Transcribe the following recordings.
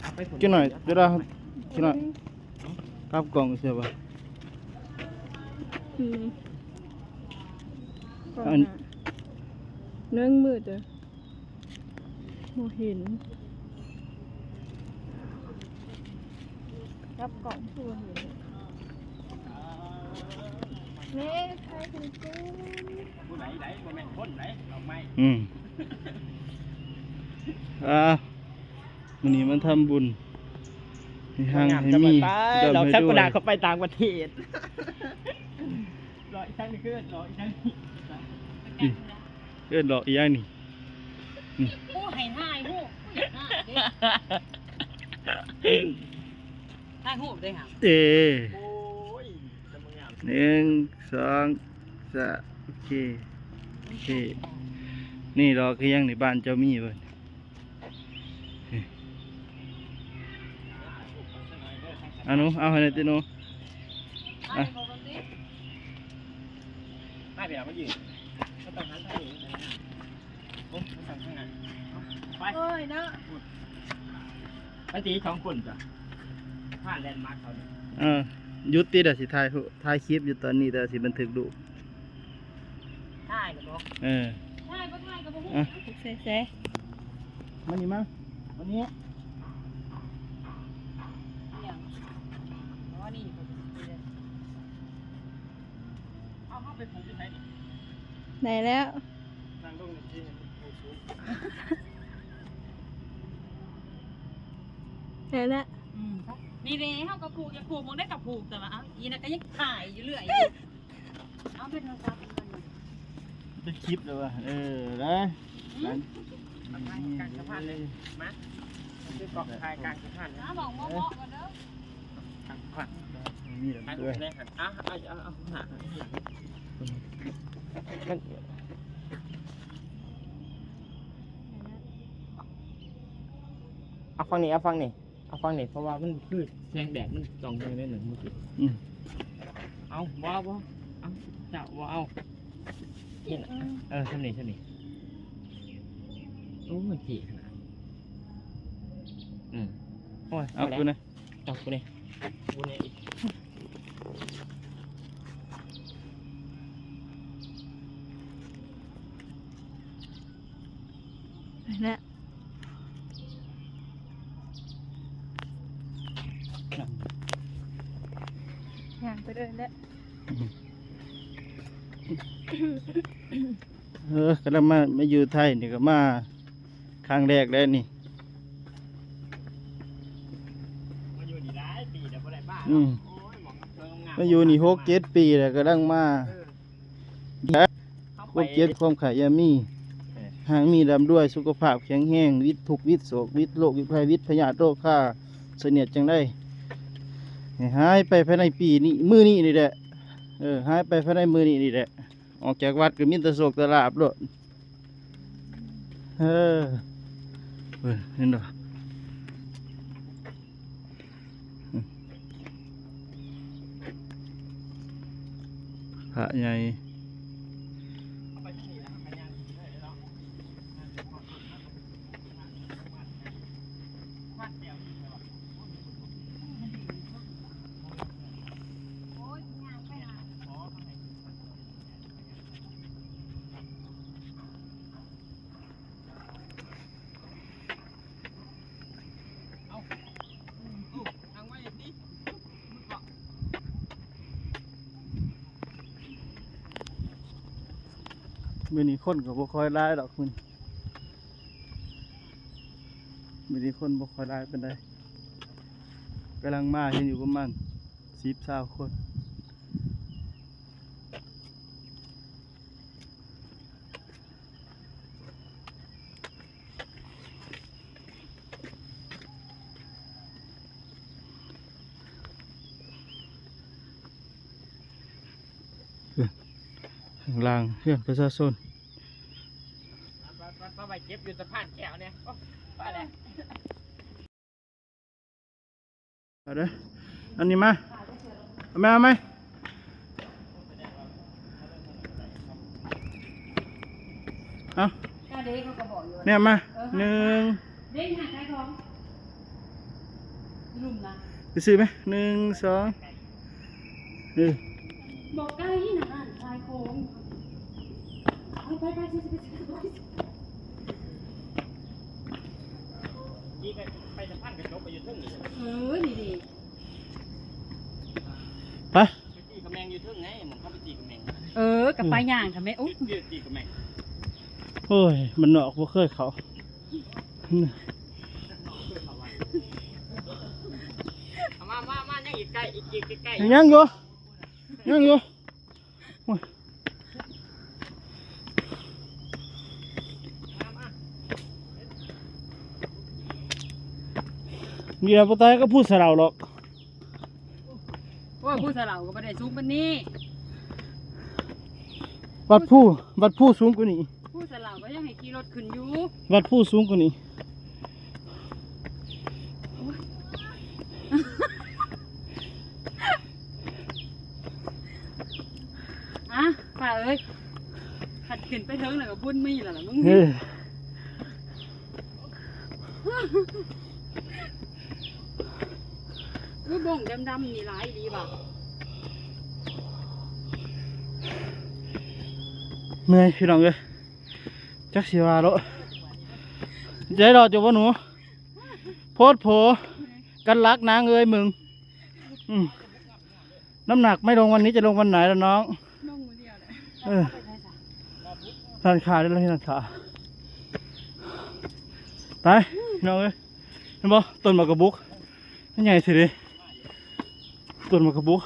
ຈັກໜ້ອຍ ເວລາ ຈັກໜ້ອຍ ກັບກ້ອງເສຍບໍ່? ອືມ ກ້ອງ ອັນ ເໜິງມືດເດີ ບໍ່ເຫັນ ກັບກ້ອງຄືບໍ່ເຫັນ. ແມ່ ຖ່າຍເປັນກຸ່ມ ຜູ້ໃດໃດ ບໍ່ແມ່ນຄົນໃດ ດອກໄມ້ ອືມ ອ່າ ມື້ນີ້ມາທຳບຸນ ໃຫ້ຮັ່ງໃຫ້ມີ ໃຫ້ຮ່ຳໃຫ້ລວຍ ເຮົາໄປຕ່າງປະເທດ ເລາະອີກທາງໜຶ່ງ ເອີ້ນເລາະອີກທາງໜຶ່ງ ເອີ້ນເລາະອີກຢ່າງນີ້ ນີ້ ໂອ້ ໃຫ້ຖ່າຍຮູບ ຢາກຖ່າຍເດ້ ຖ່າຍຮູບໄດ້ຫຍັງ ເອີ ໂອ້ຍ ຈະມາງາມ ໜຶ່ງ ສອງ ສາມ ໂອເຄ ໂອເຄ ນີ້ເລາະຄືຫຍັງນີ້ ບ້ານເຈົ້າມີບໍ່? ອາ ໜູ ເອົາໃຫ້ແດ່ຕິໜູ ອະ ໃຫ້ໄປເອົາມາຢືນ ກໍຕ້ອງຫັນທາງນີ້ ໂອ້ ມັນຕ້ອງທາງນັ້ນ ໄປ ເອີຍເນາະ ມັນຊິສອງຄົນຈ້ະ ຜ່ານແລນມາກເຂົານີ້ ເອີ ຢຸດຕິ ດຽວຊິຖ່າຍຮູບ ຖ່າຍຄລິບຢູ່ຕອນນີ້ ແຕ່ວ່າຊິບັນທຶກຮູບ ຖ່າຍແລ້ວບໍ່? ເອີ ຖ່າຍບໍ່ຖ່າຍກໍບໍ່ຮູ້ ອ່ະ ໃສ່ໆ ມານີ້ມາ ມານີ້ ອີຫຍັງ? ອໍ ນີ້ ເອົາ ເຮົາໄປປູກຢູ່ໃສນີ້? ໄດ້ແລ້ວ ນັ່ງລົງນີ້ຊິ ໄດ້ແລ້ວ ອືມ ນີ້ເດ້ ເຮົາກໍປູກ ຢາກປູກໝ່ອງໃດກໍປູກ ແຕ່ວ່າ ເອົ້າ ອີນັ້ນກໍຍັງຖ່າຍຢູ່ເລື້ອຍຢູ່. ເອົາແມ່ນໂທລະສັບມັນ ເປັນຄລິບແລ້ວວ່າ ເອີ ໄດ້ ອືມ ກາງສະພານເລີຍ ມາ ຄືກອກຖ່າຍກາງສະພານ ມາບອກເໝາະໆກ່ອນເດີ ກາງສະພານ ນີ້ແຫຼະ ເອົາ ເອົາ ເອົາ ເອົາຝັ່ງນີ້ ເອົາຝັ່ງນີ້. ເອົາຝັ່ງນີ້ ເພາະວ່າມັນຄືແສງແດດມັນສ່ອງຢູ່ໃນນັ້ນເມື່ອກີ້ ອືມ ເອົາ ບໍ່ ບໍ່ ເອົາ ເຈົ້າບໍ່ເອົາ ນີ້ນະ ເອີ ສ່ຳນີ້ ສ່ຳນີ້ ໂອ້ ມັນເທ່ຂະໜາດ ອືມ ໂອ້ຍ ເອົາ ເອົາແລ້ວ ເອົາ ກູນີ້ ກູນີ້ ໄປແລ້ວ ຍ່າງໄປເດີ່ນແລ້ວ ເອີ ກຳລັງມາ ມາຢູ່ໄທນີ້ກໍມາຄັ້ງແລກແລ້ວນີ້ ມາຢູ່ນີ້ຫຼາຍປີແລ້ວບໍ່ໄດ້ມາ ອືມ ໂອ້ຍ ມາຢູ່ນີ້ຫົກເຈັດປີແລ້ວ ກຳລັງມາ ເອີ ຄວາມເຈັບຄວາມໄຂ້ຢ່າມີ ເອີ ໃຫ້ມີລ່ຳລວຍ ສຸຂະພາບແຂງແຮງ ວິດທຸກວິດໂສກ ວິດໂລກວິດໄພ ວິດພະຍາດໂລຄາ ສະເໜຽດຈັ່ງໃດ ໃຫ້ຫາຍໄປພາຍໃນປີນີ້ ມື້ນີ້ນີ້ແຫຼະ ເອີ ຫາຍໄປພາຍໃນມື້ນີ້ນີ້ແຫຼະ ອອກຈາກວັດກໍມີແຕ່ໂຊກແຕ່ລາບໂລດ ເອີ ເອີ ເຫັນບໍ່? ພະໃຫຍ່ ມື້ນີ້ຄົນກໍບໍ່ຄ່ອຍຫຼາຍດອກ ມື້ນີ້ ມື້ນີ້ຄົນບໍ່ຄ່ອຍຫຼາຍປານໃດ ກຳລັງມາ ເຫັນຢູ່ປະມານສິບ ຊາວຄົນ. ເຮືອນ ຂ້າງລ່າງເຮືອນປະຊາຊົນ ໄປ ໄປ ໄປ ໄປເກັບຢູ່ສະພານແກ້ວແດ່ ໂອ້ ໄປແລ້ວ. ເອົາເດີ ອັນນີ້ມາ ເອົາໄໝ ເອົາໄໝ ເອົາ ເອົາເດ້ ເຂົາກໍບອກຢູ່ ແນມມາ ເອີ ໜຶ່ງ ເດ້ ຫາຂາຍຂອງ ລຸ່ມນະ ໄປຊື້ໄໝ? ໜຶ່ງ ສອງ ເອີ ບໍ່ໄກນະ ຮ້ານຂາຍຂອງ. ໄປ ໄປ ໄປ ໄປ ໄປ. ໄປສະພານກະຈົກໄປຢູ່ເທິງນີ້. ເອີ ນີ້ເດ. ໄປ ໄປຕີກະແມງຢູ່ເທິງໄງ ໝ່ອງເຂົາໄປຕີກະແມງ. ເອີ ກະໄປຍ່າງກະແມງ. ໂອ້ຍ ບ້ານນອກບໍ່ເຄີຍເຂົ້າ. ເອົາມາ ມາ ມາ ຍັງອີກໄກ ອີກ ອີກໄກໆ. ຍັງຢູ່ ຍັງຢູ່. ໂອ້ຍ ນີ້ລະບໍ່ຕາຍກັບພູສະເຫຼົາດອກ. ໂອ້ຍ ພູສະເຫຼົາກະບໍ່ໄດ້ສູງປານນີ້. ວັດພູ ວັດພູສູງກວ່ານີ້. ພູສະເຫຼົາກະຍັງໃຫ້ຂີ່ລົດຂຶ້ນຢູ່. ວັດພູສູງກວ່ານີ້. ອະ ປ້າເອີຍ ຄັນຂຶ້ນໄປເທິງແລ້ວກະບຸນມີແລ້ວລະມຶງ. ເອີ ອຸ້ຍ ບົ້ງດຳໆນີ້ຫຼາຍອີ່ຫຼີຫວາ. ເມື່ອຍພີ່ນ້ອງເອີຍ ຈັກຊິວ່າໂລະ. ໃຈດອກ ເຈົ້າບໍ່ໜູ ໂພດໂພ ກັນຫຼັກນາງເອີຍມຶງ. ອືມ ນ້ຳໜັກໄມ່ລົງວັນນີ້ ຈະລົງວັນໄຫນລະນ້ອງ? ລົງມື້ດຽວແຫຼະ. ເອີ ຮ້ານຄ້າເດີ ຮ້ານຄ້າ. ໄປພີ່ນ້ອງເອີຍ ເຫັນບໍ່ ຕົ້ນໝາກກະບຸກ ມັນໃຫຍ່ແທ້ເດ ຕົ້ນໝາກກະບຸກ.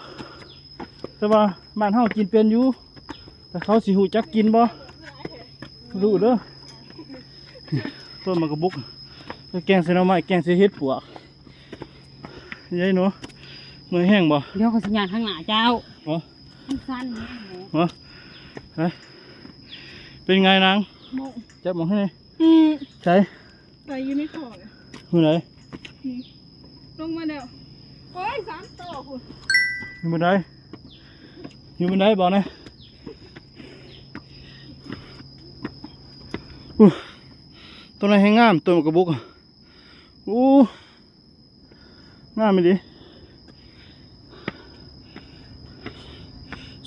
ແຕ່ວ່າບ້ານເຮົາກິນເປັນຢູ່ ແຕ່ເຂົາຊິຮູ້ຈັກກິນບໍ່ ບໍ່ຮູ້ເດີ. ຕົ້ນໝາກກະບຸກ ແກງໃສ່ໜໍ່ໄມ້ ແກງໃສ່ເຫັດປວກ. ຍາຍໜູ ເມື່ອຍແຮງບໍ່? ດຽວຂ້ອຍຊິຍ່າງທາງໜ້າເຈົ້າ. ຮະ? ມັນສັ່ນແຮງ. ຮະ? ເປັນໄງນາງ? ໂອ້ ຈັບໝົງໃຫ້ແດ່. ອືມ ໃສ? ໄປຢູ່ໃນທໍ່ນະ. ຢູ່ໃນ? ນີ້ ລົງມາແລ້ວ. ໂອ້ຍ ສາມໂຕພຸ້ນ. ຢູ່ບັນໄດ? ຢູ່ບັນໄດບອກນະ. ອູ້ ຕົ້ນນັ້ນແຮງງາມ ຕົ້ນໝາກກະບຸກ. ອູ້ ງາມອີ່ຫຼີ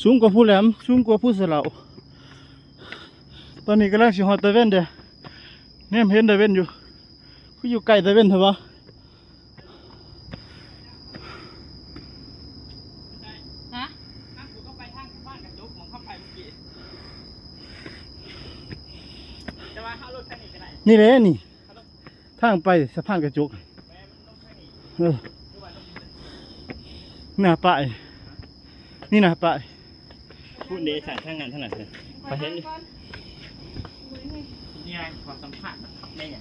ສູງກວ່າພູແຫຼມ ສູງກວ່າພູສະເຫຼົາ. ຕອນນີ້ກຳລັງຊິຮອດຕາເວັນເດ້ ແນມເຫັນຕາເວັນຢູ່. ຄືຢູ່ໃກ້ຕາເວັນແທ້ວະ? ຮະ? ນີ້ແຫຼະນີ້ ທາງໄປສະພານກະຈົກ. ເອີ ໜ້າປ້າຍ ນີ້ໜ້າປ້າຍ. ພຸ້ນເດ ທາງນັ້ນ ທາງນັ້ນ ຂ້ອຍເຫັນຢູ່. ນີ້ໄງ ຂໍສຳພາດແມ່ໃຫຍ່.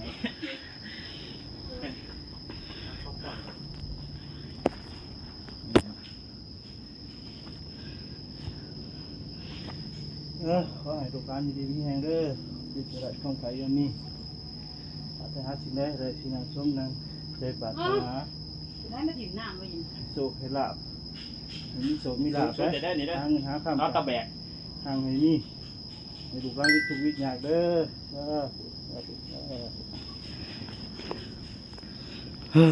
ເອີ ຂໍໃຫ້ລູກຫຼານຢູ່ດີມີແຮງເດີ ຄິດຈະໄດ້ຄວາມໄຂຢ່າງມີ ປາດຖະໜາສິ່ງໃດ ໃຫ້ໄດ້ສິ່ງນັ້ນສົມດັ່ງໃຈປາດຖະໜາ. ໄດ້ມາຖິງນ້ຳບໍ່ຍິນ ໃຫ້ໂຊກໃຫ້ລາບ ໃຫ້ມີໂຊກມີລາບ ສູງສຸດໄດ້ນີ້ເດີ ຫາເງິນຫາຄຳ ເອົາຕະແບກ ຮັ່ງໃຫ້ມີ ໃຫ້ລູກຫຼານວິດທຸກວິດຍາກເດີ. ສາທຸ ສາທຸ ສາທຸ.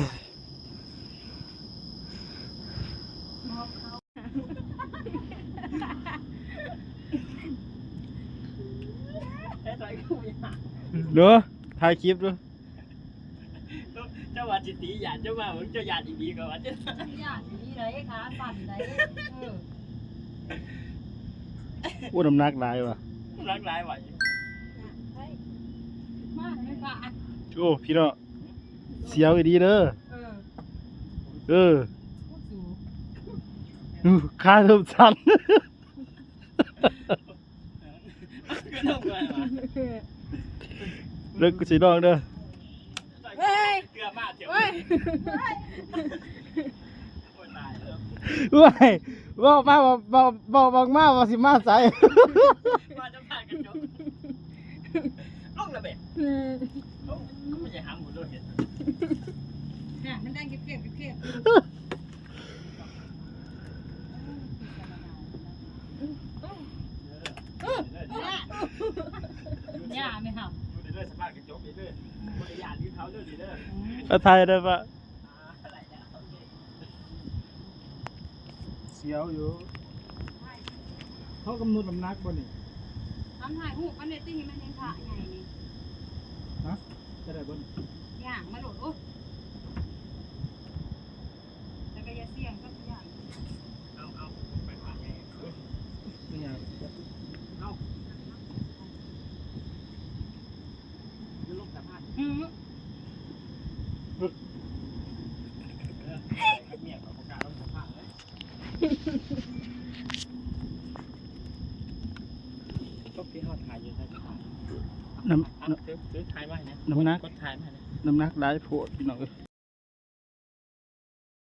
ເດີ ຖ່າຍຄລິບດູ. ເຈົ້າວ່າຊິຕີຢ້ານ ເຈົ້າວ່າເບິ່ງ ເຈົ້າຢ້ານອີ່ຫຼີກວ່າ ຢ້ານອີ່ຫຼີໃດ ຂາສັ່ນໃດ. ເອີ ໂອ້ ນ້ຳໜັກຫຼາຍວ່ະ ນ້ຳໜັກຫຼາຍວ່ະ. ໂອ້ ພີ່ນ້ອງ ສຽວອີ່ຫຼີເດີ. ເອີ ເອີ ຂາເລີ່ມສັ່ນ. ເລີກ ກູຊິລອງເດີ. ເຮີ້ຍ ເກືອບມາ ເກືອບ ເຮີ້ຍ ໂອ້ຍ ຕາຍແລ້ວ ເຮີ້ຍ ເວົ້າມາ ເວົ້າ ເວົ້າ ເວົ້າ ເວົ້າມາວ່າຊິມາໃສ ມາຈະຜ່ານກະຈົກ ລົງລະແບບ. ອືມ ລົງ ມັນຢາກຫາໝູໂລເຮັດ ນະ ມັນດັງເຄບໆ ເຄບໆ. ຢ່າແມ່ເຮົາ ຢູ່ເດີ ສະພານກະຈົກເດີ ບໍ່ໄດ້ຢ້ານຄືເຂົາເດີ ເດີ. ອາ ຖ່າຍໄດ້ປະ? ອ່າ ໄດ້ແລ້ວ. ສຽວຢູ່ ເຂົາກຳນົດນ້ຳໜັກບໍ່ນີ້? ຕອນຖ່າຍຮູບມັນໄດ້ຕິ ມັນເຫັນພະໃຫຍ່ນີ້ ຮະ? ຈະໄດ້ບໍ່ນີ້? ຍ່າງມາໂລດ ໂອ້ ແລ້ວກໍຢ່າສ່ຽງກັບຢ່າງ ເອົາ ເອົາ ໄປພະໃຫຍ່ ເອີ ນີ້ຫຍັງ? ເອົາ ຢູ່ລົງສະພານ ອື ເອີ ເມຍເຂົາບໍ່ກ້າລົງສະພານເລີຍ. ຕົກທີ່ເຮົາຖ່າຍຢູ່ໃນ ນ້ຳ ນ້ຳ ຖື ຖືຖ່າຍໄວ້ນະ ນ້ຳໜັກ ກົດຖ່າຍໄວ້ນະ ນ້ຳໜັກຫຼາຍໂພດ ພີ່ນ້ອງເອີຍ.